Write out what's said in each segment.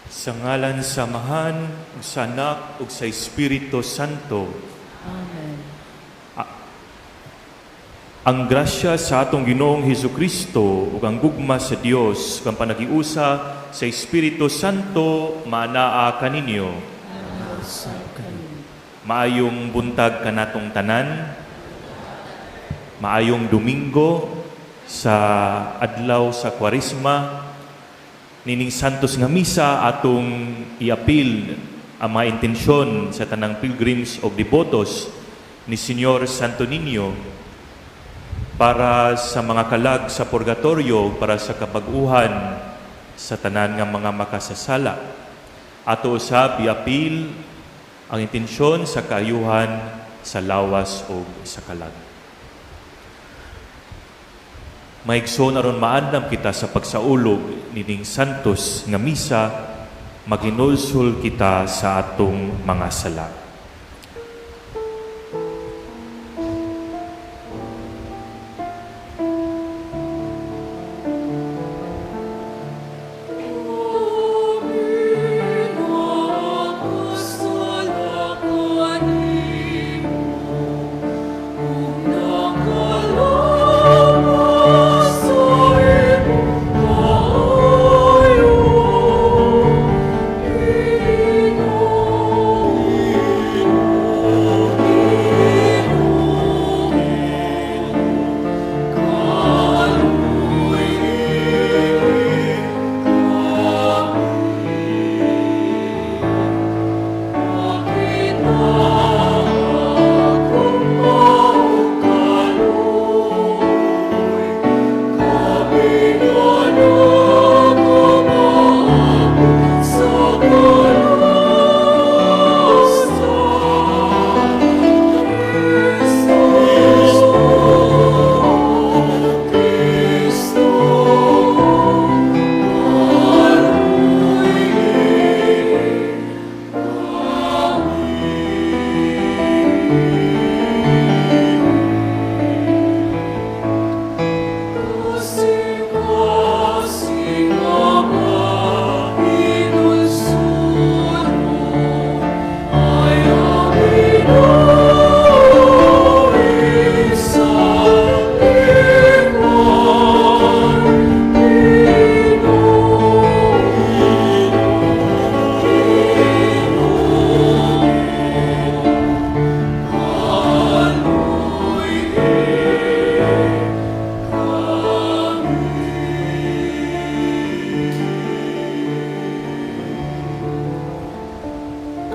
Sa ngalan sa Amahan, ug sa Anak, ug sa Espiritu Santo. Amen. Ang grasya sa atong Ginoong Hesus Kristo ug ang gugma sa Dios ug ang panagiusa sa Espiritu Santo maanaa kaninyo. Maayong buntag kanatong tanan. Maayong Domingo sa adlaw sa Kwaresma. Nining Santos nga misa, atong iapil ang mga intensyon sa tanang pilgrims o debotos ni Señor Santo Niño para sa mga kalag sa purgatorio, para sa kabag-uhan sa tanan nga mga makasasala. Ato usab iapil ang intensyon sa kaayuhan sa lawas o sa kalag. Maigsoon, aron maandam kita sa pagsaulog nining Santos nga misa, maghinulsol kita sa atong mga sala.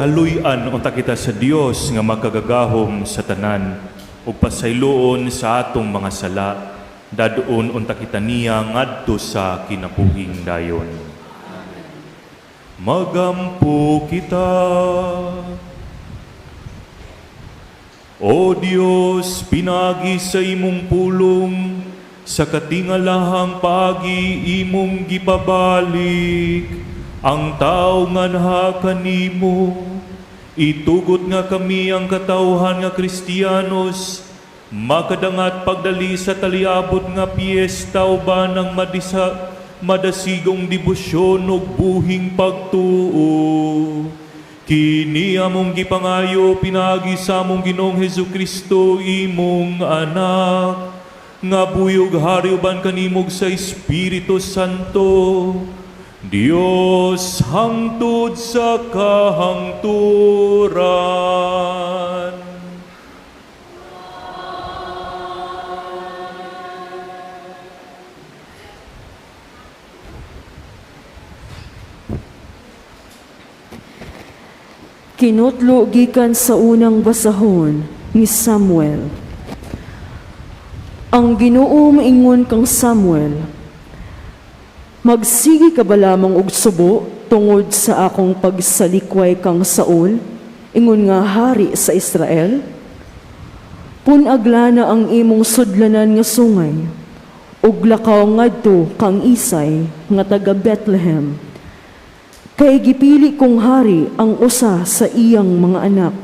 Kaluy-an unta kita sa Dios nga makagagahom sa tanan ug pasayloon sa atong mga sala. Dad-on unta kita niya ngadto sa kinabuhing dayon. Magampo kita. O Dios, pinagi sa imong pulong, sa katingalahang paagi imong gipabalik ang tao nga anha kanimo. Itugot nga kami, ang katawhan nga Kristiyanos, makadangat pagdali sa taliabot nga piyesta uban ang madasigong debosyon ug buhing pagtuo. Kini among gipangayo pinaagi sa among Ginoong Hesus Kristo, imong anak, nga buhi ug hari uban kanimo ug sa Espiritu Santo, Dios hangtod sa kahangturan. Kinutlo gikan sa unang basahon ni Samuel. Ang Ginoo maingon kang Samuel, "Magsige ka ba lamang og subo tungod sa akong pagsalikway kang Saul, ingon nga hari sa Israel? Pun-agla na ang imong sudlanan nga sungay, ug lakaw ngadto kang Isay nga taga Bethlehem. Kay gipili kong hari ang usa sa iyang mga anak."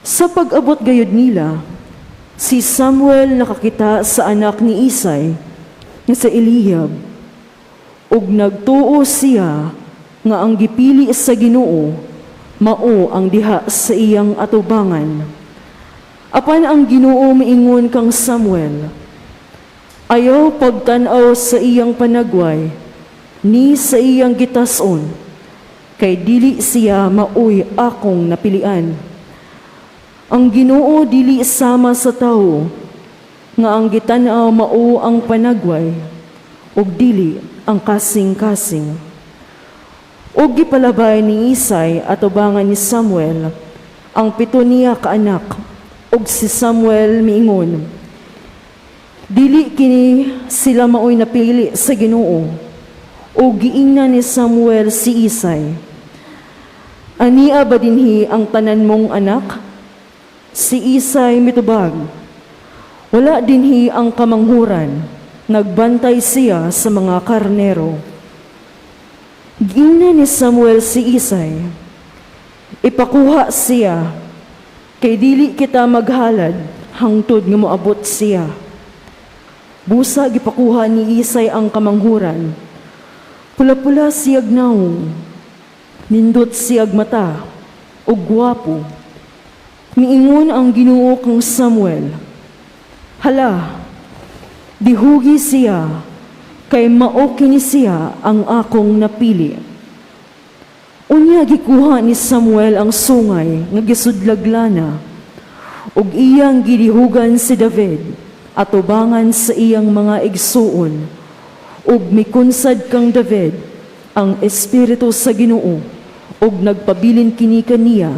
Sa pag-abot gayud nila, si Samuel nakakita sa anak ni Isay nga si Eliab, ug nagtuo siya. Nga ang gipili sa Ginoo mao ang diha sa iyang atubangan. Apan ang Ginoo miingon kang Samuel, "Ayaw pagtan-aw sa iyang panagway ni sa iyang gitas-on, kay dili siya maoy akong napilian. Ang Ginoo dili sama sa tawo nga ang gitan-aw mao ang panagway ug dili ang kasing-kasing." Ug gipalabay ni Isay atubangan ni Samuel ang pito niya ka anak, ug si Samuel miingon, "Dili kini sila maoy napili sa Ginoo." Ug giingnan ni Samuel si Isay, "Ania ba dinhi ang tanan mong anak?" Si Isay mitubag, "Wala dinhi ang kamanghuran, nagbantay siya sa mga karnero." Giingnan ni Samuel si Isay, "Ipakuha siya, kay dili kita maghalad hangtod nga moabot siya." Busa gipakuha ni Isay ang kamanghuran. Pula-pula siyag nawong, nindot siyag mata, ug gwapo. Miingon ang Ginoo kang Samuel, "Hala, dihugi siya, kay mao kini siya ang akong napili." Unya gikuha ni Samuel ang sungay nga gisudlag lana, ug iyang gidihugan si David atubangan sa iyang mga igsuon, ug mikunsad kang David ang espiritu sa Ginoo, ug nagpabilin kini kaniya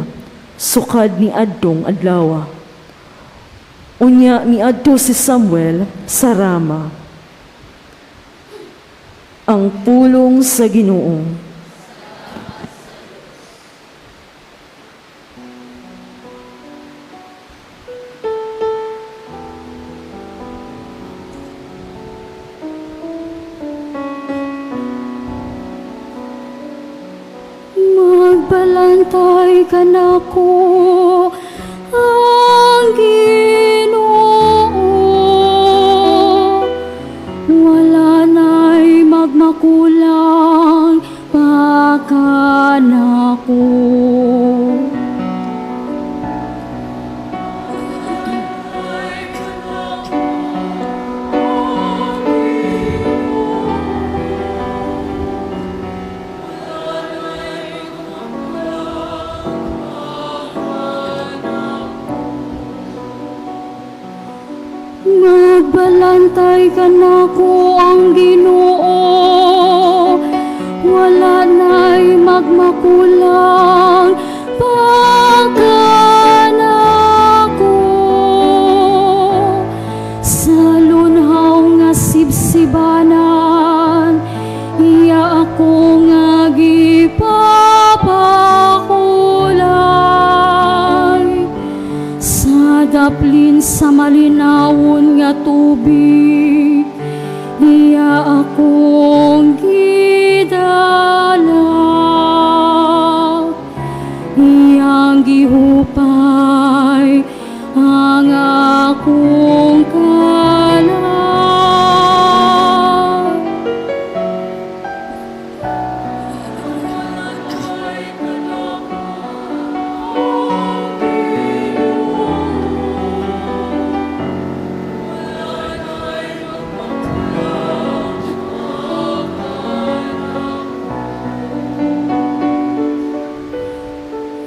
sukad ni adtong adlaw. Unya miadto si Samuel sa Rama. Ang pulong sa Ginoo. Magbalantay kanako ang Ginoo, wala na'y magmakulang pa kanako. Magbalantay kanako ang Ginoo, wala na'y magmakulang pa kanako. Sa lunhaw nga sibsibanan, iya ako nga gipapakulay. Sa daplin sa malinawon nga tubig, iya akong gidala. Iyang gihupay ang akong kalag.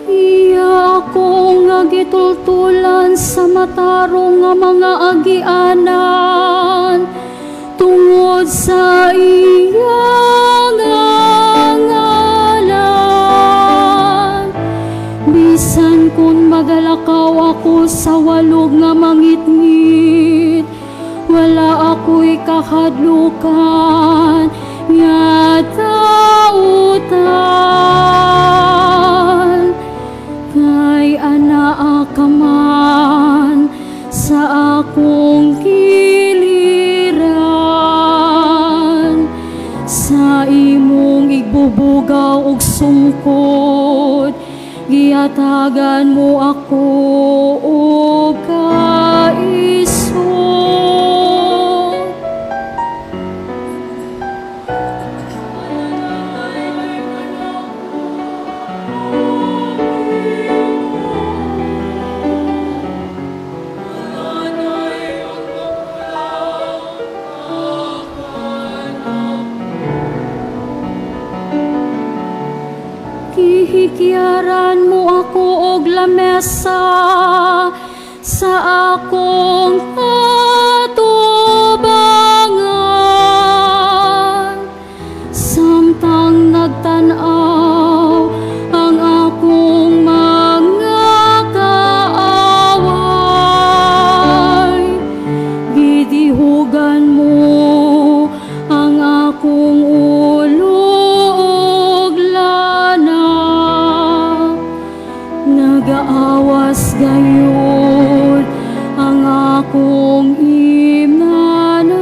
Iya ako nga gitultulan sa matarong nga mga agianan tungod sa iyang ngalan. Bisan kung magalakaw ako sa walog nga mangitngit, wala ako'y kahadlukan nga dautan. Kay anaa ka man sa akong kiliran, sa imong igbubugaw og sungkod, giatagan mo ako og kaisog. Gihigyaran mo ako og lamesa sa akong atubangan, samtang nagtan-aw ang akong mga kaaway. Gidihugan mo ang akong ulo og lana. Nagaawas gayud ang akong imnanan.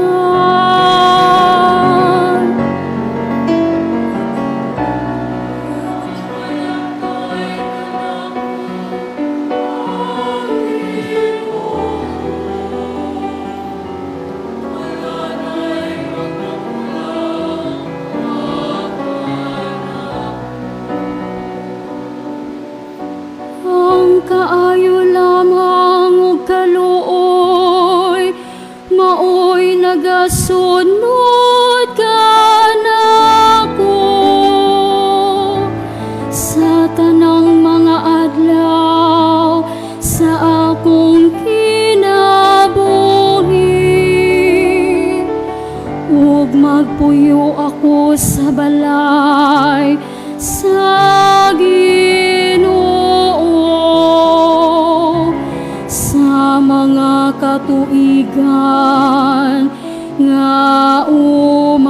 Ang kaayo lamang ug kaluoy maoy nagasunod kanako sa tanang mga adlaw sa akong kinabuhi, ug magpuyo ako sa balay sa Ginoo sa mga katuigan nga umaabot.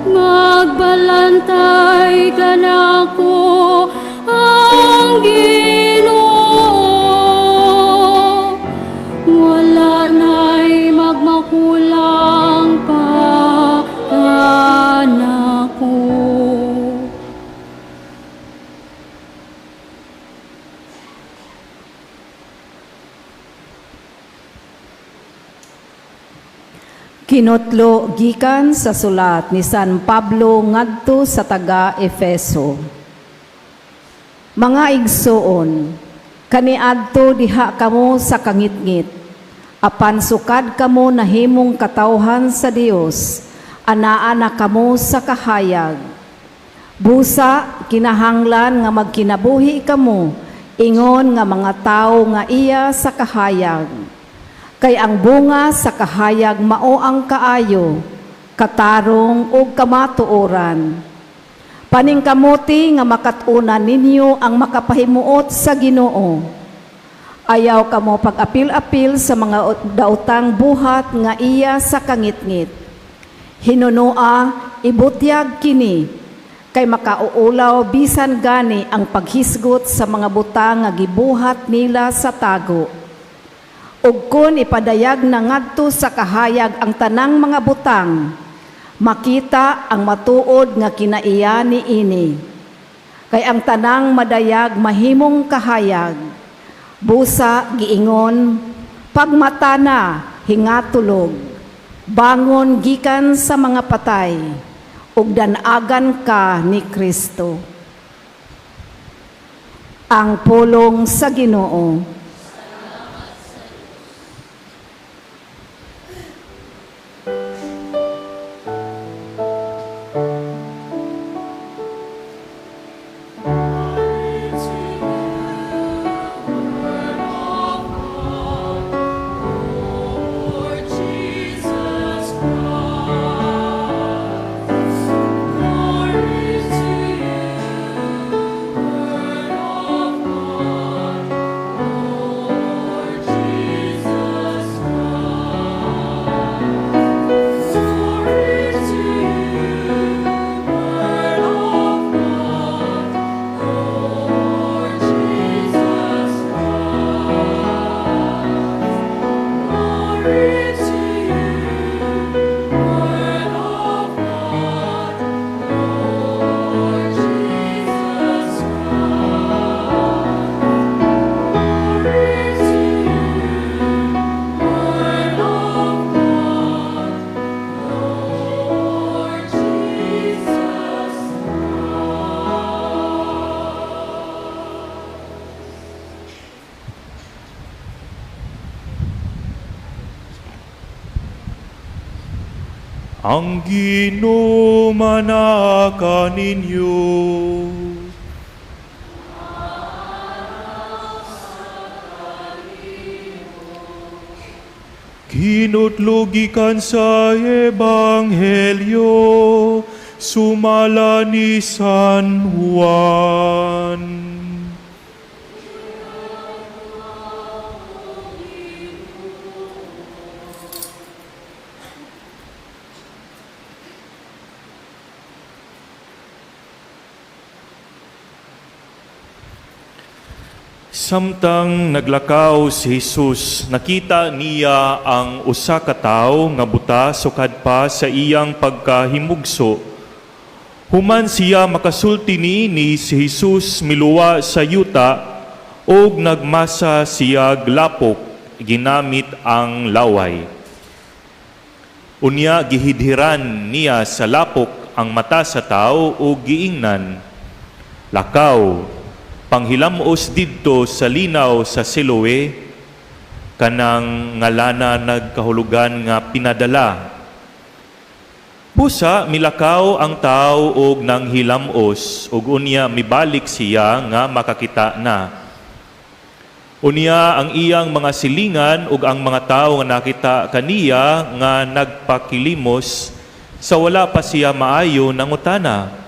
Magbalantay kanako ang Ginoo. Wala na'y magmakulang pa kanako. Kinutlo gikan sa sulat ni San Pablo ngadto sa taga Efeso. Mga igsoon, kaniadto diha kamo sa kangitngit. Apan sukad kamo nahimong katawhan sa Dios, anaa na kamo sa kahayag. Busa kinahanglan nga magkinabuhi kamo ingon nga mga tawo nga iya sa kahayag. Kay ang bunga sa kahayag mao ang kaayo, katarong ug kamatuoran. Paningkamuti nga makat-unan ninyo ang makapahimuot sa Ginoo. Ayaw kamo pag-apil-apil sa mga daotang buhat nga iya sa kangitngit. Hinunoa, ibutyag kini, kay makauulaw bisan gani ang paghisgot sa mga butang nga gibuhat nila sa tago. Ug kon ipadayag na ngadto sa kahayag ang tanang mga butang, makita ang matuod nga kinaiya niini. Kay ang tanang madayag mahimong kahayag. Busa giingon, pagmata na, hingatulog, bangon gikan sa mga patay, ug danagan ka ni Kristo. Ang pulong sa Ginoo. Lord Jesus Christ, glory to you, Word of God, Ang Ginoo manaa kaninyo. Kinutlo gikan sa Ebanghelyo sumala ni San Juan. Samtang naglakaw si Jesus, nakita niya ang usa ka tawo nga buta sukad pa sa iyang pagkahimugso. Human siya makasulti niini, si Jesus miluwa sa yuta ug nagmasa siya lapok ginamit ang laway. Unya gihidhiran niya sa lapok ang mata sa tawo ug giingnan, "Lakaw, panghilamos didto sa linaw sa Siloe," kanang ngalana nagkahulugan nga "pinadala". Busa milakaw ang tao og nanghilamos ug unya mibalik siya nga makakita na. Unya ang iyang mga silingan ug ang mga tawo nga nakita kaniya nga nagpakilimos sa wala pa siya maayo nangutana,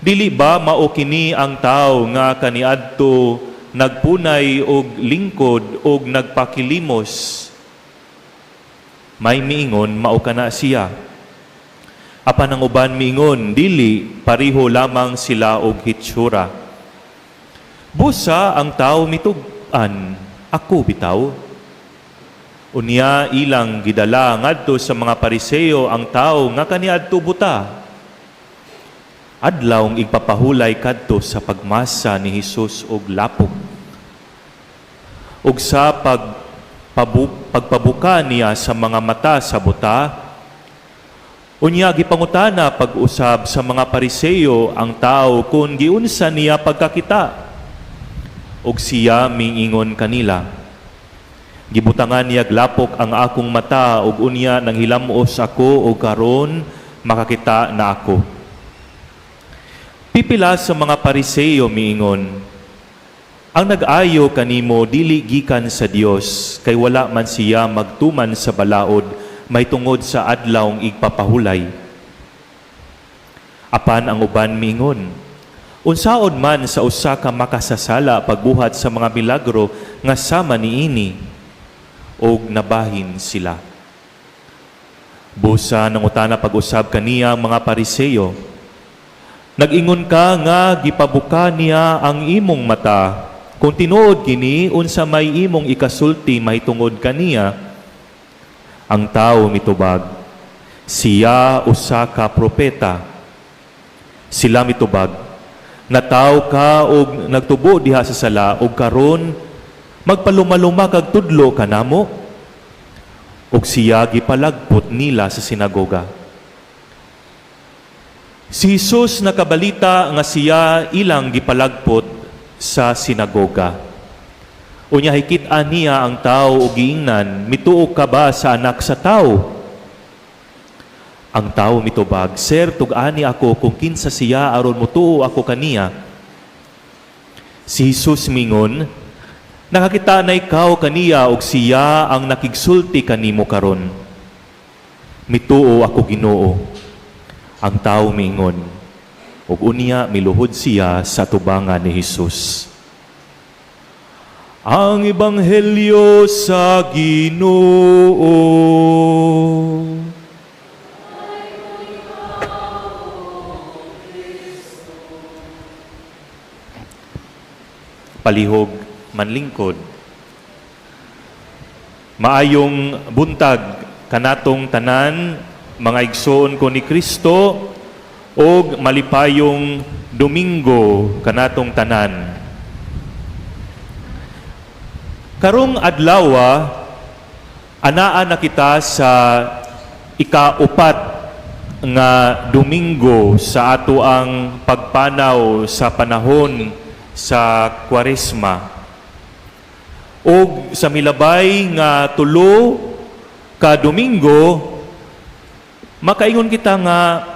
"Dili ba mao kini ang tawo nga kaniadto nagpunay og lingkod og nagpakilimos?" May miingon, "Mao kana siya." Apan ang uban miingon, "Dili, pareho lamang sila og hitsura." Busa ang tawo mitug-an, "Ako bitaw." Unya ilang gidala ngadto sa mga Pariseo ang tawo nga kaniadto buta. Adlawng igpapahulay kadto sa pagmasa ni Hesus og lapok ug sa pagpabuka niya sa mga mata sa buta. Unya gipangutana pag-usab sa mga Pariseo ang tao kung giunsa niya pagkakita. Ug siya miingon kanila, "Gibutangan niya lapok ang akong mata ug unya nanghilamos ako ug karon makakita na ako." Pipila sa mga Pariseo miingon, "Ang nag-ayo kanimo dili gikan sa Dios, kay wala man siya magtuman sa balaod mahitungod sa adlawng igpapahulay." Apan ang uban miingon, "Unsaon man sa usa ka makasasala pagbuhat sa mga milagro nga sama niini?" Og nabahin sila. Busa nangutana pag-usab kaniya ang mga Pariseo, "Nag-ingon ka nga gipabuka niya ang imong mata. Kung tinuod kini, unsa may imong ikasulti mahitungod kaniya?" Ang tao mitubag, "Siya usa ka propeta." Sila mitubag, "Nataw ka og nagtubo diha sa sala ug karon magpalumaluma kag tudlo kanamo?" Ug siya gipalagpot nila sa sinagoga. Si Jesus nakabalita nga siya ilang gipalagpot sa sinagoga. Unya hikit-an niya ang tao ug giingnan, "Mituo ka ba sa Anak sa Tao?" Ang tao mitubag, "Sir, tug-ani ako kung kinsa siya aron mutuo ako kaniya." Si Jesus mingon, "Nakakita na ikaw kaniya ug siya ang nakigsulti kanimo karon." "Mituo ako, Ginoo," ang tao miingon. Ug unya miluhod siya sa tubangan ni Jesus. Ang Ebanghelyo sa Ginoo. Palihog manlingkod. Maayong buntag kanatong tanan, mga igsoon ko ni Kristo, og malipayong Domingo kanatong tanan. Karong adlawa, anaa na kita sa ikaupat nga Domingo sa ato ang pagpanaw sa panahon sa Kwaresma. Og sa milabay nga 3 ka Domingo, Makaingon kita nga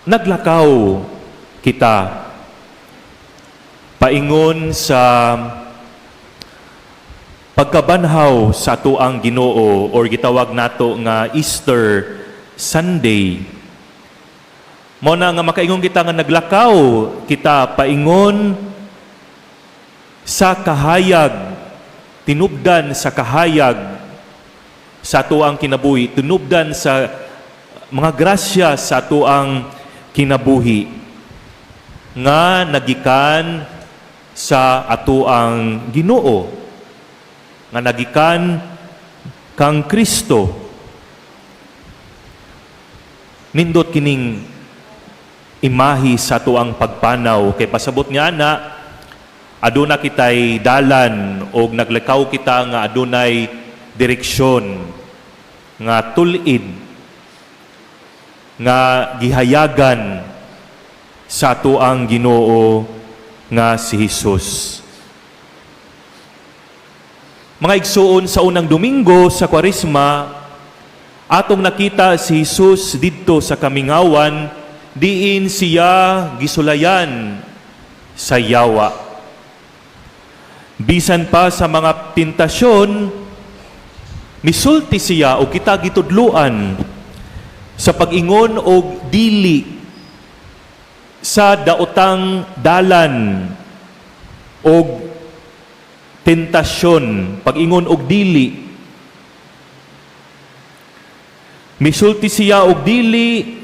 naglakaw kita paingon sa pagkabanhaw sa atoang Ginoo or gitawag nato nga Easter Sunday. Mao na nga makaingon kita nga naglakaw kita paingon sa kahayag, tinubdan sa kahayag sa atoang kinabuhi, tinubdan sa mga grasya sa atoang kinabuhi nga nagikan sa atoang Ginoo, nga nagikan kang Kristo. Nindot kining imahi sa atoang pagpanaw kay pasabot nga na aduna kitay dalan og naglakaw kita nga adunay direksyon nga tul-id nga gihayagan sa atoang Ginoo nga si Jesus. Mga igsuon, sa unang Domingo sa Kwaresma, atong nakita si Jesus didto sa kamingawan diin siya gisulayan sa yawa. Bisan pa sa mga tentasyon, misulti siya o kita gitudluan sa pag-ingon og dili sa daotang dalan og tentasyon, pag-ingon og dili. Misulti siya og dili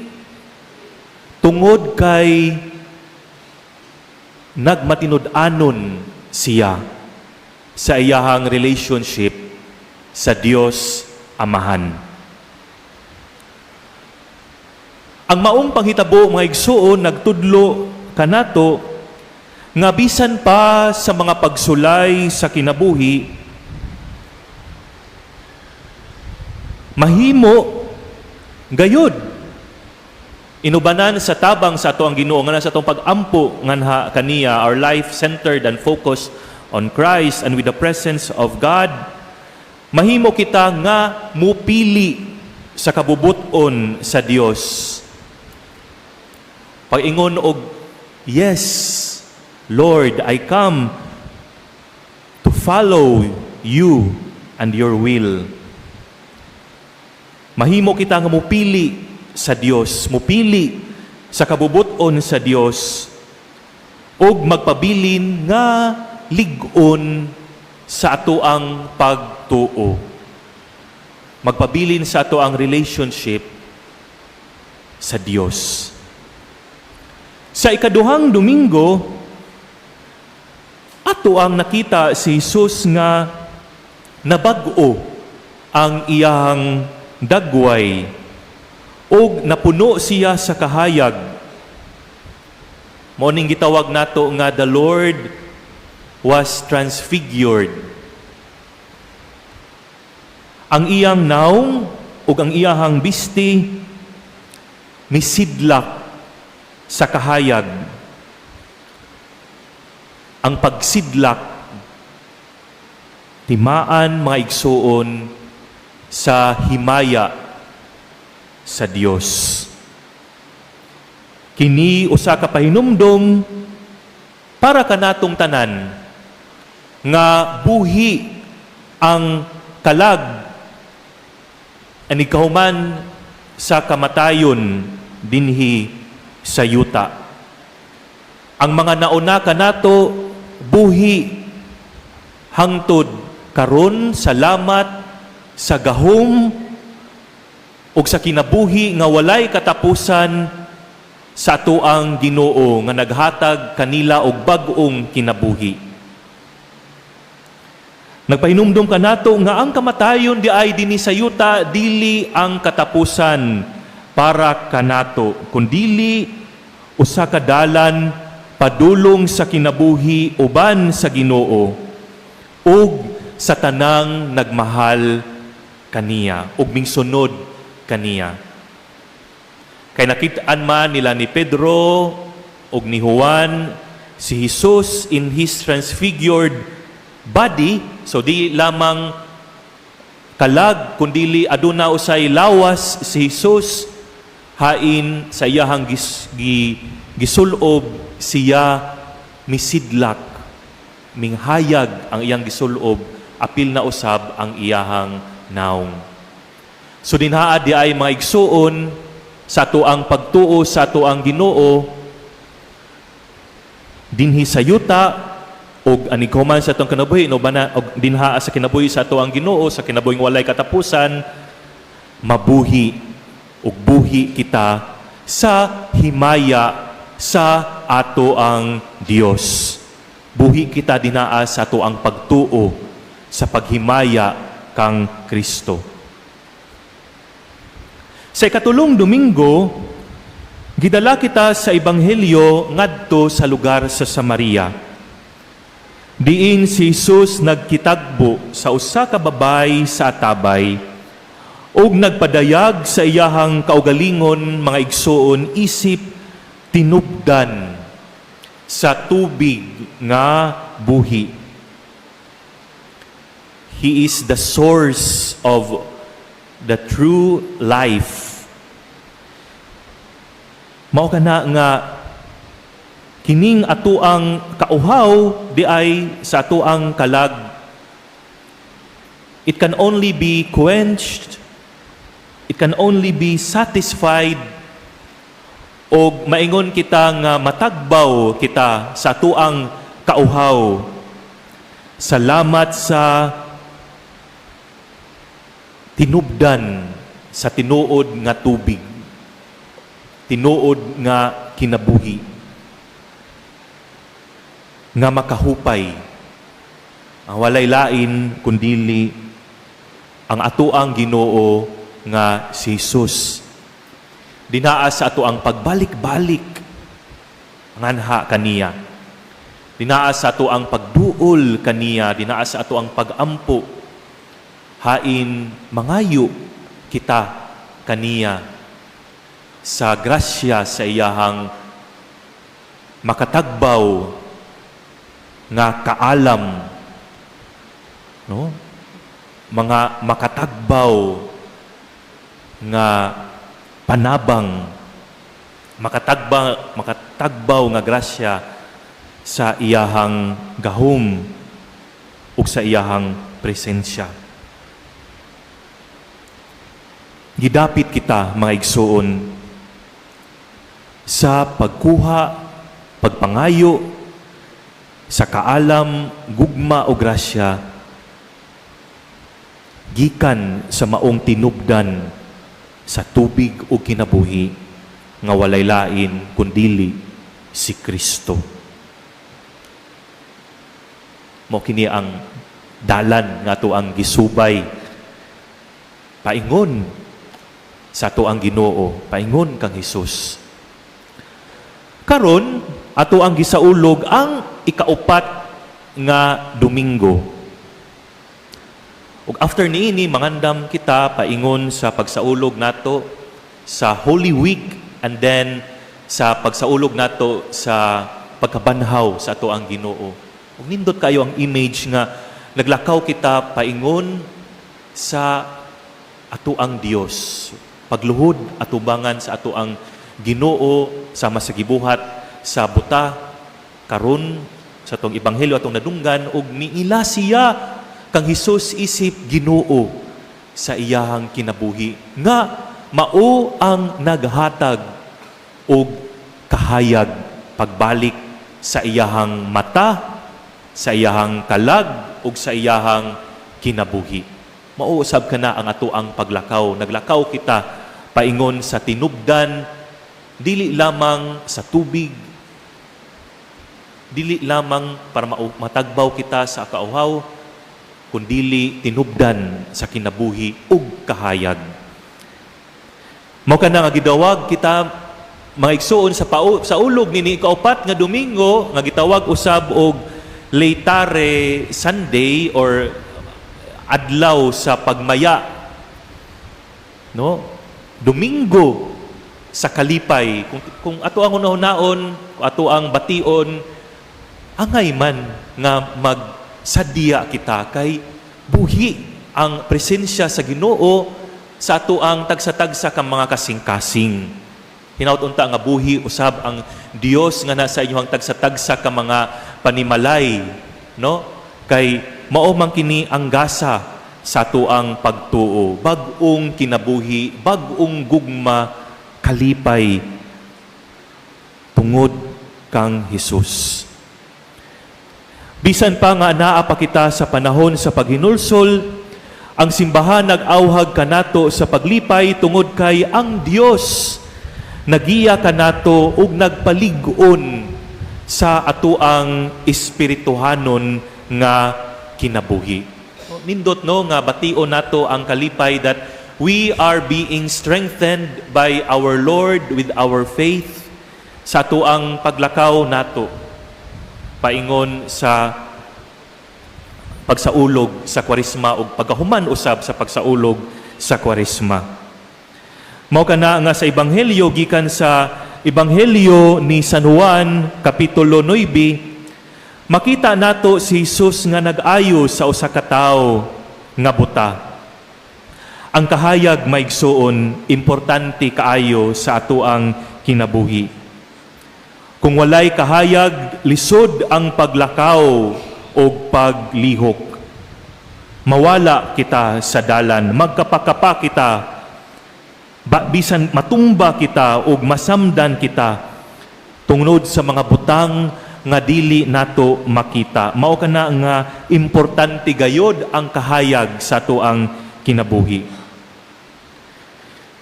tungod kay nagmatinud-anon siya sa iyahang relationship sa Dios Amahan. Ang maong panghitabo, mga igsuon, nagtudlo kanato nga bisan pa sa mga pagsulay sa kinabuhi, mahimo gayud inubanan sa tabang sa atoang Ginoo, nga sa atong pag-ampo nganha kaniya, our life centered and focused on Christ and with the presence of God, mahimo kita nga mupili sa kabubut-on sa Dios. Pag-ingon og, "Yes, Lord, I come to follow you and your will." Mahimo kita nga mupili sa Dios, mupili sa kabubut-on sa Dios ug magpabilin nga lig-on sa atoang pagtuo. Magpabilin sa atoang relationship sa Dios. Sa ikaduhang Domingo, ato ang nakita si Jesus nga nabag-o ang iyang dagway og napuno siya sa kahayag. Mao ning gitawag nato nga the Lord was transfigured. Ang iyang naong ug ang iyahang bisti misidlak sa kahayag. Ang pagsidlak timaan, mga igsuon, sa himaya sa Dios. Kini usa ka pahinumdom para kanatong tanan nga buhi ang kalag ani kahuman sa kamatayon dinhi sa yuta. Ang mga nauna kanato buhi hangtod karon, salamat sa gahom ug sa kinabuhi nga walay katapusan sa atoang Ginoo nga naghatag kanila og bag-ong kinabuhi. Nagpahinumdom kanato nga ang kamatayon di ay dinhi sa yuta dili ang katapusan para kanato, kundili usa ka dalan padulong sa kinabuhi uban sa Ginoo ug sa tanang nagmahal kaniya ug mingsunod kaniya. Kay nakit-an man nila ni Pedro ug ni Juan si Jesus in his transfigured body, so di lamang kalag kundili aduna usay lawas si Jesus. Hain sa iyahang gisulob siya misidlak, minghayag ang iyang gisulob, apil na usab ang iyahang naong. So dinhaa di ay, mga igsuon, sa atoang pagtuo sa atoang Ginoo dinhi sa yuta og anikuman sa atong kinabuhi no bana og dinha sa kinabuhi sa atoang Ginoo, sa kinabuhing walay katapusan, mabuhi ug buhi kita sa himaya sa ato ang Dios. Buhi kita dinaa sa ato ang pagtuo sa paghimaya kang Kristo. Sa ikatulong Domingo, gidala kita sa Ebanghelyo ngadto sa lugar sa Samaria. Diin si Jesus nagkitagbo sa usa ka babay sa atabay ug nagpadayag sa iyahang kaugalingon, mga igsuon, isip tinubdan sa tubig nga buhi. He is the source of the true life. Mao kana nga kining atuang kauhaw di ay sa atuang kalag, it can only be quenched, it can only be satisfied, og maingon kita nga matagbaw kita sa atuang kauhaw salamat sa tinubdan sa tinuod nga tubig, tinuod nga kinabuhi nga makahupay, ang walay lain kundili ang atoang Ginoo nga si Jesus. Dinaa sa ato ang pagbalik-balik nganha kaniya, dinaa sa ato ang pagduol kaniya, dinaa sa ato ang pagampo hain mangayo kita kaniya sa grasya sa iyahang makatagbaw nga kaalam, no, mga makatagbaw nga panabang, makatagbaw nga grasya sa iyahang gahom ug sa iyahang presensya. Gidapit kita, mga igsuon, sa pagkuha, pagpangayo sa kaalam, gugma o grasya gikan sa maong tinubdan sa tubig o kinabuhi nga walay lain kundili si Kristo. Mao kini ang dalan nga ato ang gisubay paingon sa ato ang Ginoo, paingon kang Hesus. Karon ato ang gisaulog ang ikaupat nga Domingo. Ug after niini, mangandam kita paingon sa pagsaulog nato sa Holy Week and then sa pagsaulog nato sa pagkabanhaw sa ato ang Ginoo. Ug nindot kayo ang image nga naglakaw kita paingon sa ato ang Dios. Pagluhod atubangan sa ato ang Ginoo sama sa gibuhat sa buta karon sa atong ebanghelyo atong nadunggan, ug niila siya kang Hesus isip Ginoo sa iyahang kinabuhi nga mao ang naghatag og kahayag pagbalik sa iyahang mata, sa iyahang kalag ug sa iyahang kinabuhi. Mao usab kana ang ato ang paglakaw. Naglakaw kita paingon sa tinubdan, dili lamang sa tubig, dili lamang para matagbaw kita sa kauhaw, kundili tinubdan sa kinabuhi ug kahayag. Mao kana nga gidawag kita, mga igsuon, sa ulog nini ikaupat nga Domingo nga gitawag usab og Laetare Sunday or adlaw sa pagmaya, no, Domingo sa kalipay. Kung ato ang hunahunaon, kung ato ang bation, angay man nga magsadya kita kay buhi ang presensya sa Ginoo sa ato ang tagsa-tagsa ka mga kasing-kasing. Hinaut unta nga buhi usab ang Dios nga nasa inyong tagsa-tagsa ka mga panimalay, no? Kay mao man kini ang gasa sa atuang pagtuo, bag-ong kinabuhi, bag-ong gugma, kalipay tungod kang Hesus. Bisan pa nga naa pa kita sa panahon sa paghinulsol, ang simbahan nag-awhag kanato sa paglipay tungod kay ang Dios nagiya kanato ug nagpalig-on sa atuang espirituhanon nga kinabuhi. Nindot, no, nga bation nato ang kalipay that we are being strengthened by our Lord with our faith sa atuang paglakaw nato paingon sa pagsaulog sa Kwaresma ug pagkahuman usab sa pagsaulog sa Kwaresma. Mao kana nga sa ebanghelyo, gikan sa Ebanghelyo ni San Juan kapitulo 9, makita nato si Jesus nga nag-ayo sa usa ka tawo nga buta. Ang kahayag, mga igsuon, importante kaayo sa atuang kinabuhi. Kung walay kahayag, lisod ang paglakaw o paglihok. Mawala kita sa dalan, magkapakapa kita, bisan matumba kita o masamdan kita tungod sa mga butang nga dili nato makita. Mao kana nga importante gayod ang kahayag sa atuang kinabuhi.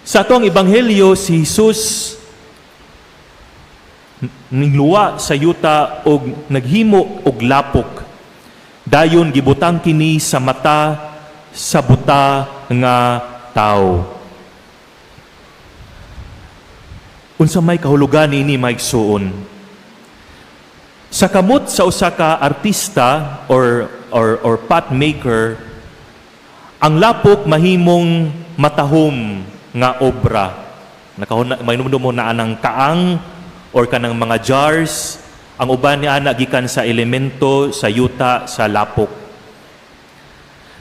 Sa atuang ebanghelyo, si Jesus ningluwa sa yuta og naghimo og lapok. Dayon gibutang kini sa mata sa buta nga tawo. Unsa may kahulugan niini, mga igsuon? Sa kamot sa usa ka artista or pot maker, ang lapok mahimong matahom nga obra. Nakahuna mainumdum mo na anang kaang or kanang mga jars, ang uban ni ana gikan sa elemento sa yuta sa lapok.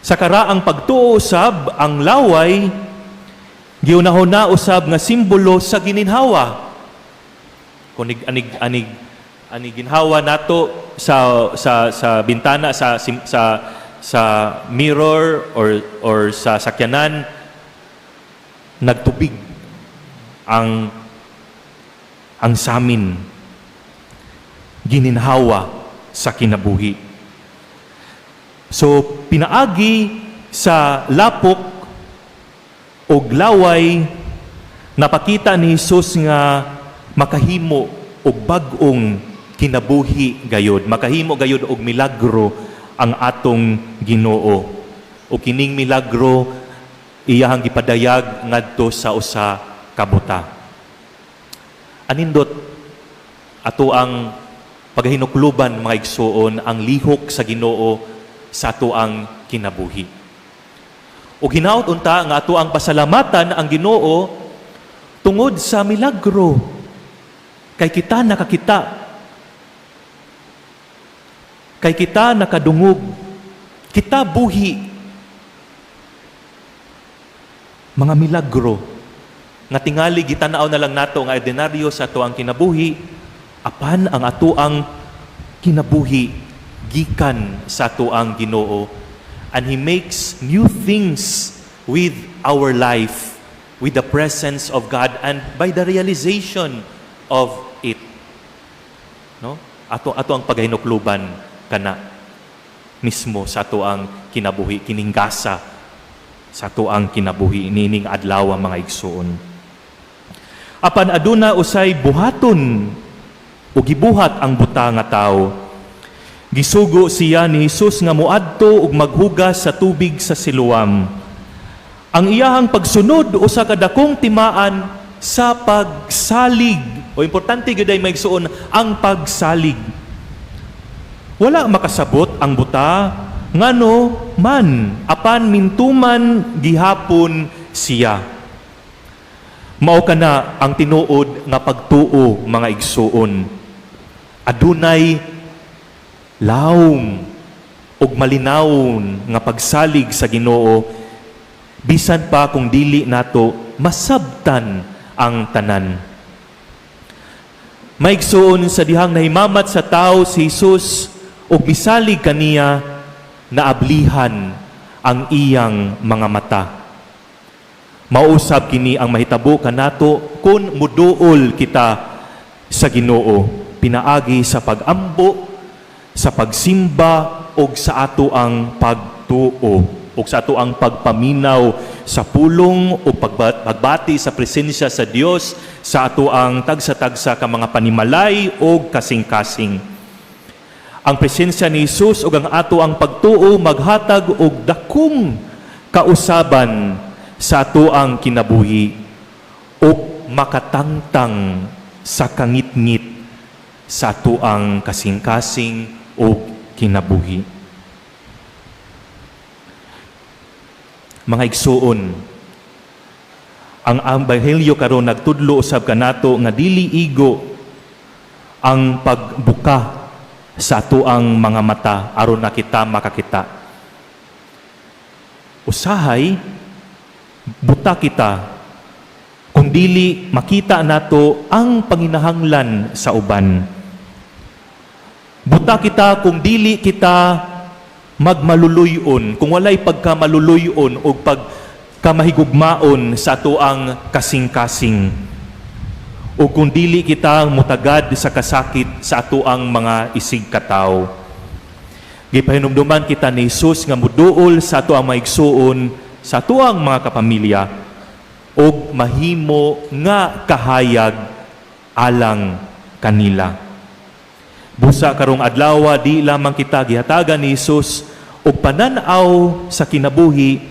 Sa karaang pagtuo usab, ang laway giunahuna usab nga simbolo sa gininhawa. Kung anig anig anig anig ginhawa nato sa bintana, sa mirror or sa sakyanan, nagtubig ang samin, gininhawa sa kinabuhi. So pinaagi sa lapok og laway, napakita ni Jesus nga makahimo og bag-ong kinabuhi gayod, makahimo gayod og milagro ang atong Ginoo. O kining milagro iyahang gipadayag ngadto sa usa ka buta. Anindot ato ang paghinukluban, mga igsuon, ang lihok sa Ginoo sa ato ang kinabuhi. O hinaut unta nga ato ang pasalamatan ang Ginoo tungod sa milagro. Kay kita nakakita. Kay kita nakadungog. Kita buhi. Mga milagro nga tingali gitanaw na lang nato nga ordinaryo sa ato ang kinabuhi, apan ang ato ang kinabuhi gikan sa ato ang Ginoo, and He makes new things with our life, with the presence of God and by the realization of it, no? Ato ang paghinukluban kana mismo sa ato ang kinabuhi, kining gasa sa ato ang kinabuhi nining adlaw, mga igsuon. Apan aduna usay buhaton o gibuhat ang buta nga tawo. Gisugo siya ni Jesus nga moadto ug maghugas sa tubig sa Siloam. Ang iyahang pagsunod usa ka dakong timaan sa pagsalig. O importante gyud ay, mga igsuon, ang pagsalig. Wala makasabot ang buta ngano man, apan mintuman gihapon siya. Mao kana ang tinuod nga pagtuo, mga igsuon. Adunay lawom ug malinawon nga pagsalig sa Ginoo bisan pa kung dili nato masabtan ang tanan. Maigsuon, sa dihang nahimamat sa tao si Jesus ug misalig kaniya, naablihan ang iyang mga mata. Mao usab kini ang mahitabo kanato kung muduol kita sa Ginoo pinaagi sa pagambo, sa pagsimba ug sa ato ang pagtuo ug sa ato ang pagpaminaw sa pulong o pagbati sa presensya sa Dios sa ato ang tagsa-tagsa ka mga panimalay o kasing-kasing. Ang presensya ni Jesus ug ang ato ang pagtuo maghatag og dakong kausaban sa ato ang kinabuhi ug makatangtang sa kangitngit sa ato ang kasing-kasing ug kinabuhi. Mga igsuon, ang ebanghelyo karon nagtudlo usab kanato nga dili igo ang pagbuka sa ato ang mga mata aron na kita makakita. Usahay buta kita kung dili makita nato ang panginahanglan sa uban. Buta kita kung dili kita magmaluluyon, kung walay pagkamaluluyon o pagkamahigugmaon sa ato ang kasing-kasing. O kung dili kita mutagad sa kasakit sa ato ang mga isig katawo. Gipahinumduman kita ni Jesus nga muduol sa ato ang maigsuon, sa ato ang mga kapamilya, og mahimo nga kahayag alang kanila. Busa karong adlaw, di lamang kita gihatagan ni Jesus og panan-aw sa kinabuhi,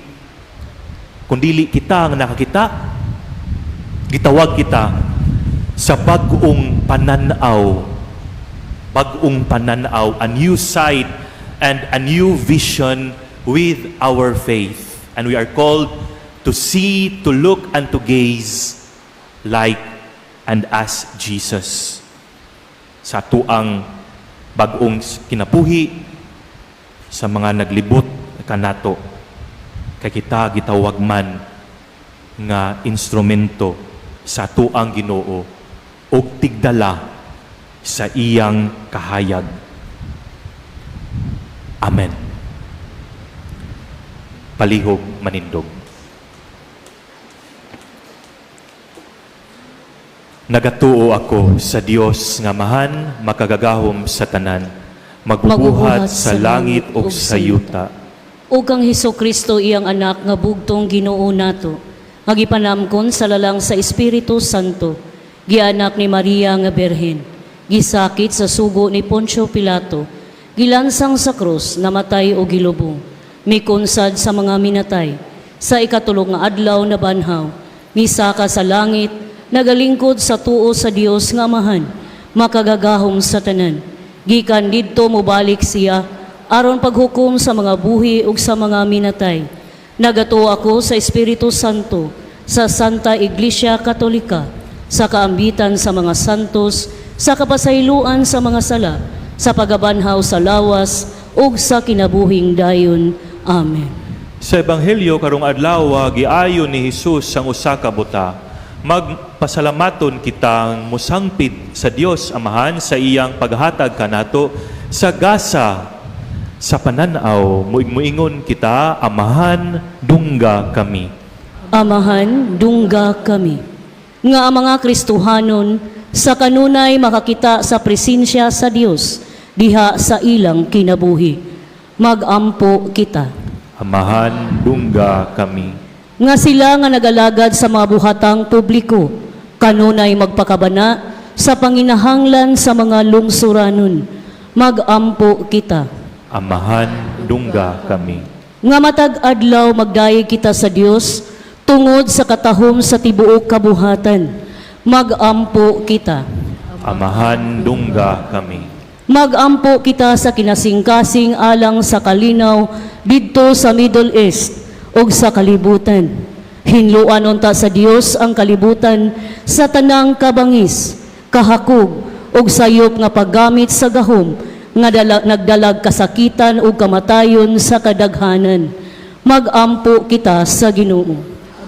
kundili kita ang nakakita, gitawag kita sa bag-ong panan-aw, bag-ong panan-aw, a new sight and a new vision with our faith. And we are called to see, to look, and to gaze like and as Jesus sa atuang bag-ong kinabuhi, sa mga naglibot kanato, kay kita gitawag man nga instrumento sa atuang Ginoo ug tigdala sa iyang kahayag. Amen. Palihog manindog. Nagatuo ako sa Dios nga Amahan, makagagahom sa tanan, magbubuhat sa langit ug sa yuta. Ug kang Hesus Kristo, iyang anak nga bugtong Ginoo nato, nga gipanamkon sa lalang sa Espiritu Santo, gianak ni Maria nga Birhen, gisakit sa sugo ni Poncio Pilato, gilansang sa krus, namatay o gilubong, mikunsad sa mga minatay, sa ikatulo nga adlaw nabanhaw, misaka sa langit, nagalingkod sa tuo sa Dios nga Amahan, makagagahom sa tanan. Gikan didto mobalik siya aron paghukom sa mga buhi ug sa mga minatay. Nagatuo ako sa Espiritu Santo, sa Santa Iglesia Katolika, sa kaambitan sa mga santos, sa kapasayloan sa mga sala, sa pagabanhaw sa lawas ug sa kinabuhing dayon. Amen. Sa ebanghelyo karong adlaw, giayo ni Hesus ang usa ka buta. Magpasalamaton kitang mosangpit sa Dios Amahan sa iyang paghatag kanato sa gasa sa pananaw. Muingon kita, "Amahan, dungga kami." Amahan, dungga kami. Nga ang mga Kristohanon sa kanunay makakita sa presensya sa Dios diha sa ilang kinabuhi. Magampo kita. Amahan, dungga kami. Nga sila nga nagalagad sa mga buhatang publiko, kanunay magpakabana sa panginahanglan sa mga lungsuranon. Magampo kita. Amahan, dungga kami. Nga matag adlaw magdayeg kita sa Dios tungod sa katahom sa tibuok kabuhatan. Magampo kita. Amahan, dungga kami. Magampo kita sa kinasingkasing alang sa kalinaw didto sa Middle East ug sa kalibutan. Hinluan unta sa Dios ang kalibutan sa tanang kabangis, kahakog ug sayop nga paggamit sa gahom nga nagdalag kasakitan ug kamatayon sa kadaghanan. Magampo kita sa Ginoo.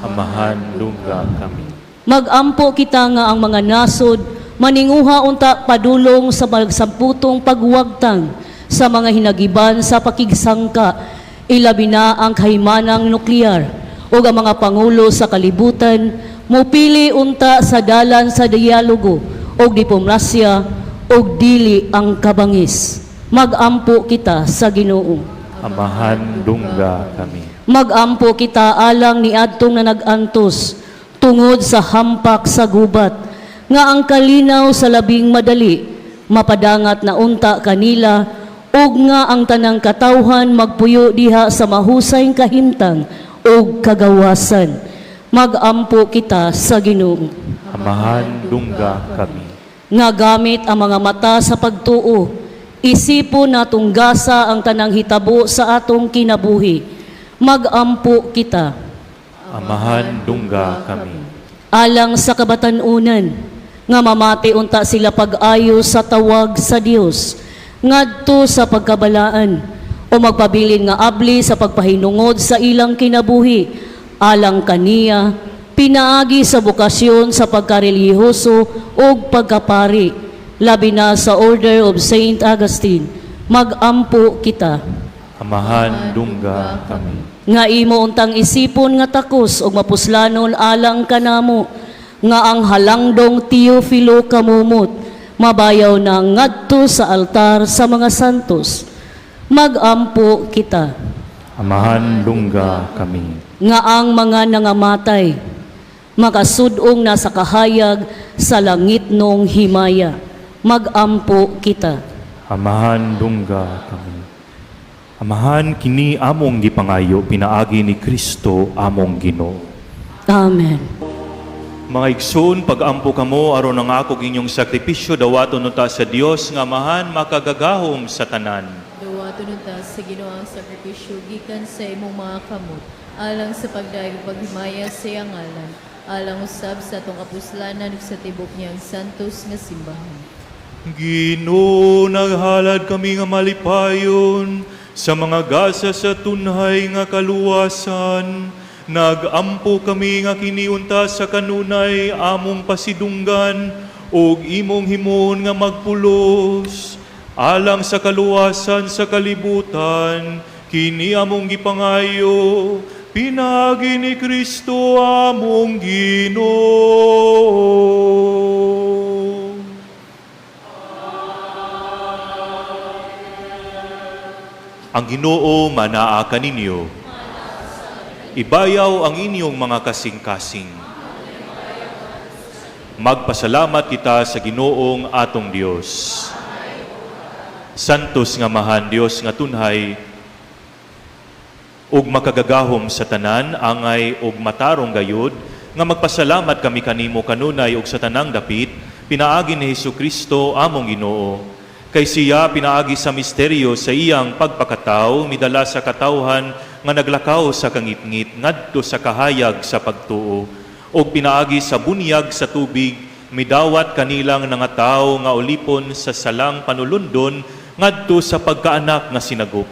Amahan, dungga kami. Magampo kita nga ang mga nasod Maninguha unta padulong sa magsamputong pagwagtang sa mga hinagiban sa pakigsangka, ilabi na ang kahimanang nuklear, ug ang mga pangulo sa kalibutan mupili unta sa dalan sa dialogo ug diplomasya ug dili ang kabangis. Magampo kita sa Ginoo. Amahan, dungga kami. Magampo kita alang ni adtong na nag-antos tungod sa hampak sa gubat, nga ang kalinaw sa labing madali mapadangat na unta kanila, ug nga ang tanang katawhan magpuyo diha sa mahusay kahimtang ug kagawasan. Magampo kita sa Ginoo. Amahan, dungga kami. Nga gamit ang mga mata sa pagtuo, isipon natong gasa ang tanang hitabo sa atong kinabuhi. Magampo kita. Amahan, dungga kami. Alang sa kabatan-unan, nga mamati unta sila pag-ayo sa tawag sa Dios ngadto sa pagkabalaan o magpabilin nga abli sa pagpahinungod sa ilang kinabuhi alang kaniya, pinaagi sa bokasyon sa pagkarelihiyoso ug pagkapari, labi na sa Order of Saint Augustine. Magampo kita. Amahan, dungga kami. Nga imo untang isipon nga takos ug mapuslanon alang kanamo, nga ang halangdong Teofilo Camomot mabayaw na ngadto sa altar sa mga santos. Magampo kita. Amahan, dungga kami. Nga ang mga nangamatay makasudong na sa kahayag sa langit nong himaya. Magampo kita. Amahan, dungga kami. Amahan, kini among gipangayo pinaagi ni Kristo among Ginoo. Amen. Mga igsoon, pag-ampo kamo aron ang ako inyong sakripisyo dawaton unta sa Dios nga Amahan makagagahom sa tanan. Dawaton unta sa Ginoo ang sakripisyo gikan sa imong mga kamot, alang sa pagdayeg ug paghimaya sa iyang ngalan, alang usab sa atong kapuslanan ug sa tibok niyang santos nga simbahan. Ginoo, naghalad kami nga malipayon sa mga gasa sa tunhay nga kaluwasan. Nagampo kami nga kiniunta sa kanunay among pasidunggan ug imong himuon nga magpulos alang sa kaluwasan sa kalibutan. Kini among gipangayo pinaagi ni Kristo among Ginoo. Ang Ginoo manaa kaninyo. Ibayaw ang inyong mga kasing-kasing. Magpasalamat kita sa Ginoong atong Dios. Santos nga Amahan, Dios nga tunhay ug makagagahom sa tanan, angay ug matarong gayud nga magpasalamat kami kanimo kanunay ug sa tanang dapit pinaagi ni Hesus Kristo among Ginoo. Kay siya, pinaagi sa misteryo sa iyang pagpakataw, midala sa katawhan nga naglakaw sa kangitngit ngadto sa kahayag sa pagtuo, ug pinaagi sa bunyag sa tubig midawat kanilang nangataw nga ulipon sa salang panulundon ngadto sa pagkaanak nga sinagop.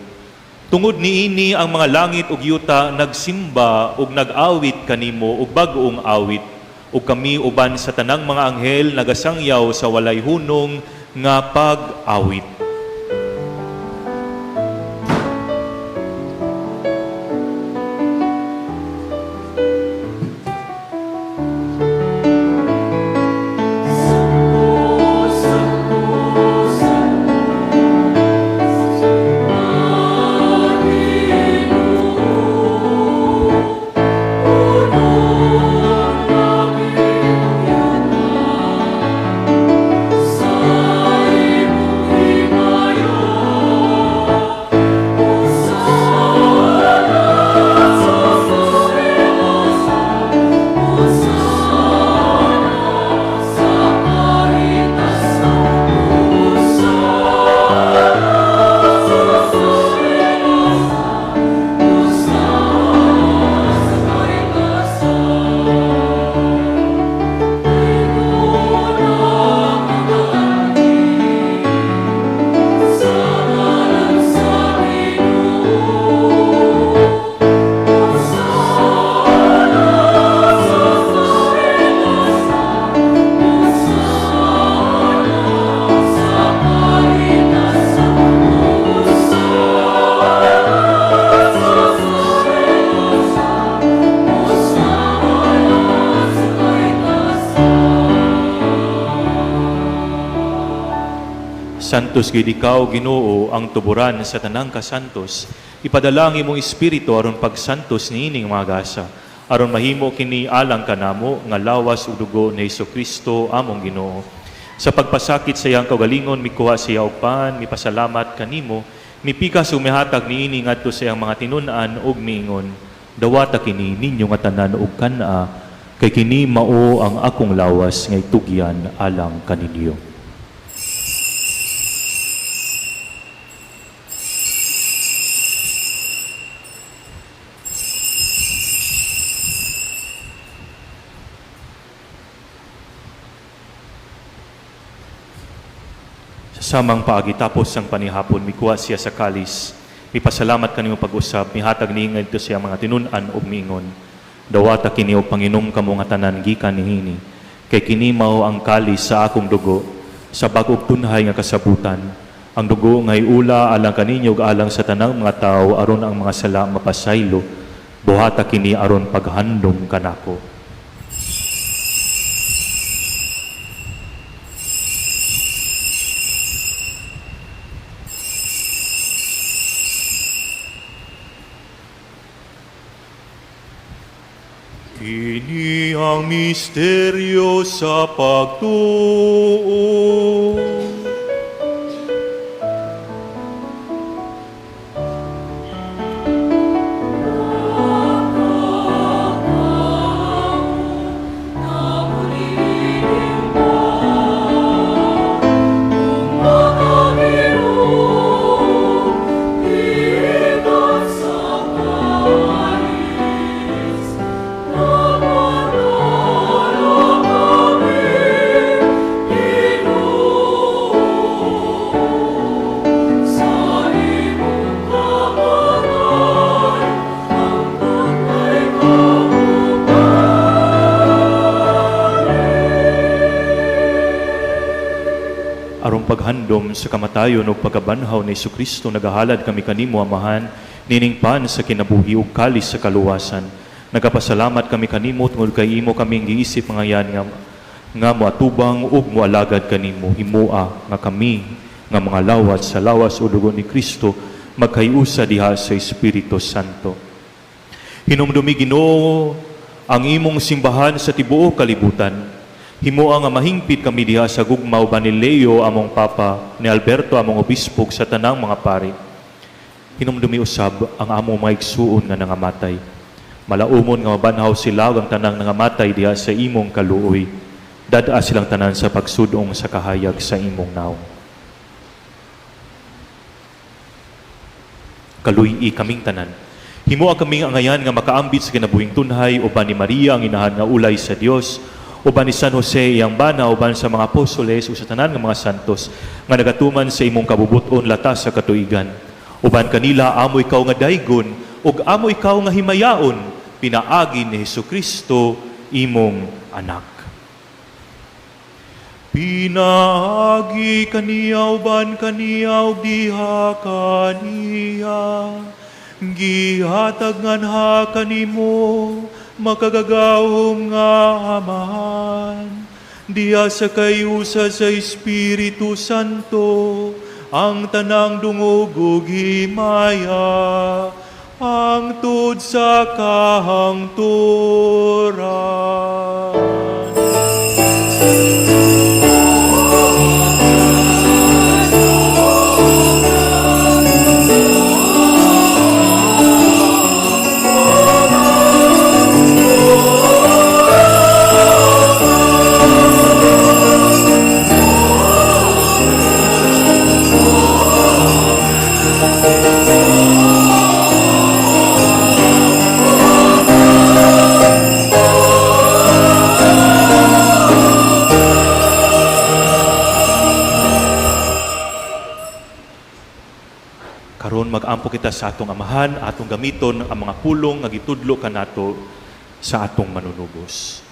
Tungod niini, ang mga langit ug yuta nagsimba ug nag-awit kanimo og bag-ong awit, ug kami uban sa tanang mga anghel nagasangyaw sa walay hunong nga pag-awit. Sa imong Santos gid ikaw, Ginoo, ang tuburan sa tanang kasantos. Ipadala ang imong espiritu aron pagsantos niining mga gasa, aron mahimo kini alang kanamo nga lawas ug dugo ni Hesukristo among Ginoo. Sa pagpasakit sa iyang kaugalingon, mikuha siya og pan, mipasalamat kanimo, mipikas ug mihatag niini ngadto sa iyang mga tinun-an ug miingon: "Dawata kini ninyo nga tanan ug kan-a, kay kini mao ang akong lawas nga itugyan alang kaninyo." Sa samang paagi, tapos ang panihapon, mikuha siya sa kalis, mipasalamat kanimo pag-usab, mihatag niini ngadto sa iyang mga tinun-an ug miingon: "Dawata kini ug panginom kamo nga tanan gikan niini, kay kini mao ang kalis sa akong dugo sa bag-ong tunhay nga kasabutan, ang dugo nga iula alang kaninyo ug alang sa tanang mga tawo aron ang mga sala mapasaylo. Buhata kini aron paghandom kanako." Kini ang misteryo sa pagtuo. Aron paghandom sa kamatayon ug pagkabanhaw ni Hesukristo, nagahalad kami kanimo, Amahan, nining pan sa kinabuhi ug kalis sa kaluwasan. Nagapasalamat kami kanimo tungod kay imo kaming giisip mga yan nga moatubang ug moalagad kanimo. Himoa nga kami nga mga lawat sa lawas o dugo ni Kristo magkayusa diha sa Espiritu Santo. Hinumdumi, Ginoo, ang imong simbahan sa tibuok kalibutan. Himoa nga mahingpit kami diha sa gugma uban ni Leo among Papa, ni Alberto among obispo ug sa tanang mga pari. Hinumdumi usab ang among mga igsuon nga nangamatay. Malaumon nga mabanhaw sila ug ang tanang nangamatay diha sa imong kaluoy. Dad-a silang tanan sa pagsudong sa kahayag sa imong nawong. Kaluy-i kaming tanan. Himoa kaming angayan nga makaambit sa kinabuhing tunhay uban ni Maria ang inahan nga ulay sa Dios, uban ni San Jose iyang bana, uban sa mga apostoles ug sa tanan nga mga santos nga nagatuman sa imong kabubuton latas sa katuigan. Uban kanila amo ikaw nga daygon ug amo ikaw nga himayaon pinaagi ni Hesukristo imong anak. Pinaagi kaniya, uban kaniya ug diha kaniya, gihatag nganha kanimo, makagagahom nga Amahan, diha sa kayusa sa Espiritu Santo, ang tanang dungog ug himaya hangtod sa kahangturan. Karon mag-ampo kita sa atong Amahan, atong gamiton ang mga pulong nga gitudlo kanato sa atong manunubos.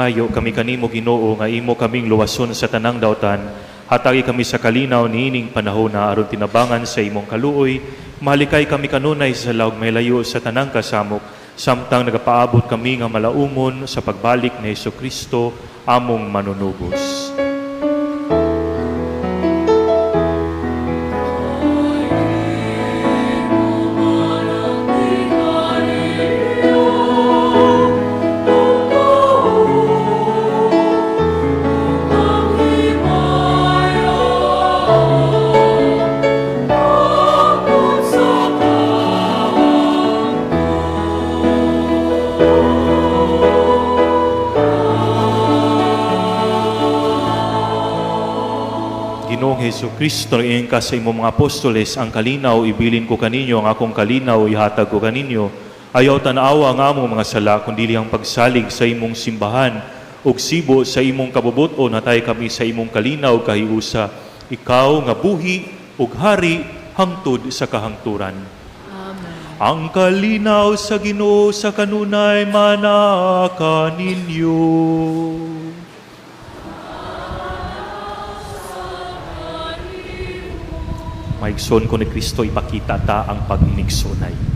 Nagpangayo kami kanimo, Ginoo, nga imo kaming luwason sa tanang dautan. Hatagi kami sa kalinaw niining panahona aron tinabangan sa imong kaluoy. Malikay kami kanunay sa sala ug mahilayo sa tanang kasamok samtang nagapaabot kami nga malaumon sa pagbalik ni Hesukristo among manunubos. Ginoong Hesukristo, ingon ka sa imong mga apostoles, ang kalinaw ibilin ko kaninyo, ang akong kalinaw ihatag ko kaninyo. Ayaw tan-awa ang among mga sala, kundi ang pagsalig sa imong simbahan, ug sibo sa imong kabubut-on, hatagi kami sa imong kalinaw kahiusa. Ikaw nga buhi ug hari hangtod sa kahangturan. Amen. Ang kalinaw sa Ginoo sa kanunay manaa kaninyo. Maigsoon ko ni Kristo, ipakita ta ang pag-inigsoonay.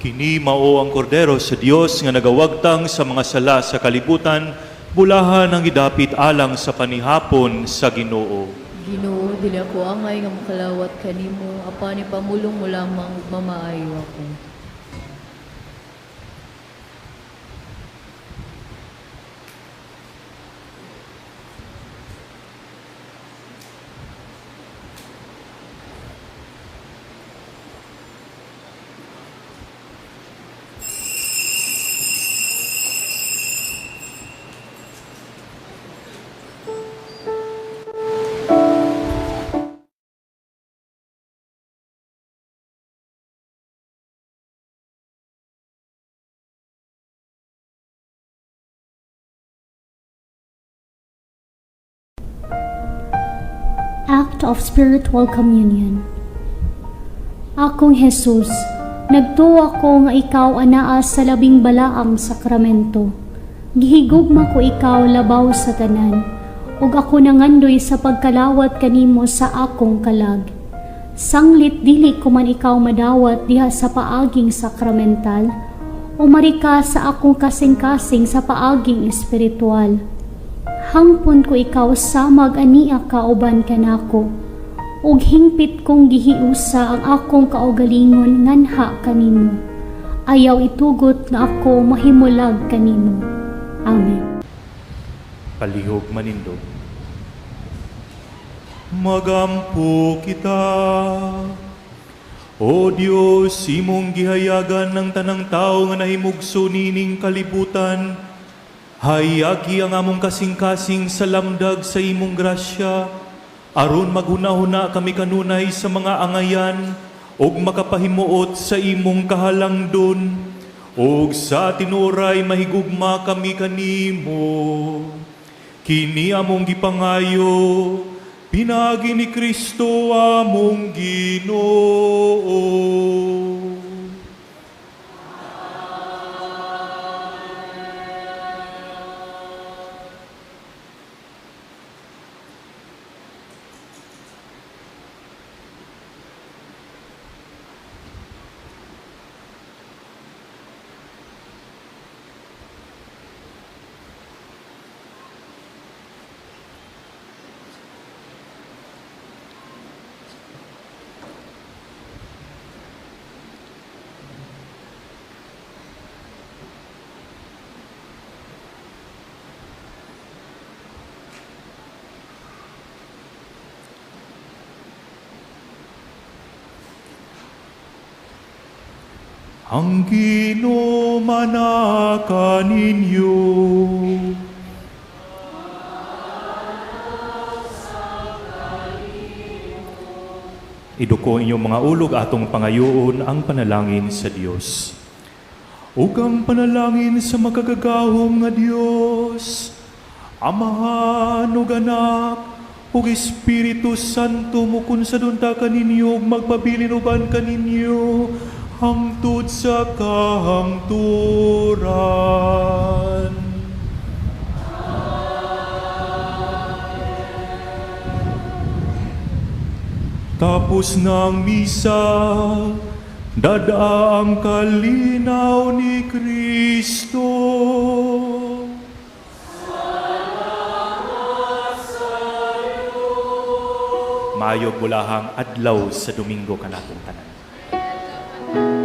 Kini mao ang kordero sa Dios nga nagawagtang sa mga sala sa kalibutan, bulahan ang gidapit alang sa panihapon sa Ginoo. Ginoo, dili ako angay nga makalawat kanimo, apan ipamulong mo lamang ug mamaayo ako. Act of Spiritual Communion. Akong Jesus, nagtuo ako nga ikaw anaa sa labing balaang sakramento. Gihigugma ko ikaw labaw sa tanan, ug ako nangandoy sa pagkalawat kanimo sa akong kalag. Sanglit dili ko man ikaw madawat diha sa paaging sakramental, Umari ka sa akong kasing-kasing sa paaging espiritual. Hangpon ko ikaw samag ania ka uban kanako. Ug hingpit kong gihiusa ang akong kaugalingon nganha kanimo. Ayaw itugot nga ako mahimulag kanimo. Amen. Palihog manindog. Magampo kita. O Dios, imong gihayagan ng tanang tao nga nahimugso nining kalibutan. Hayagi ang among kasing-kasing sa lamdag sa imong grasya. Aron maghuna-huna kami kanunay sa mga angayan ug makapahimuot sa imong kahalangdon ug sa tinuray mahigugma kami kanimo. Kini among gipangayo, pinaagi ni Kristo among Ginoo. Ang Ginoo manaka ninyo. Iduko inyong mga ulog atong pangayoon ang panalangin sa Dios. Ug ang panalangin sa makagagahom nga Dios, Amahan ug Anak ug Espiritu Santo mukun sa dunta kaninyo ug magpabilin uban kaninyo hangtod sa kahangturan. Tapos ng misa, dada ang kalinaw ni Kristo. Mayo bulahang adlaw sa Domingo kanatong tanan.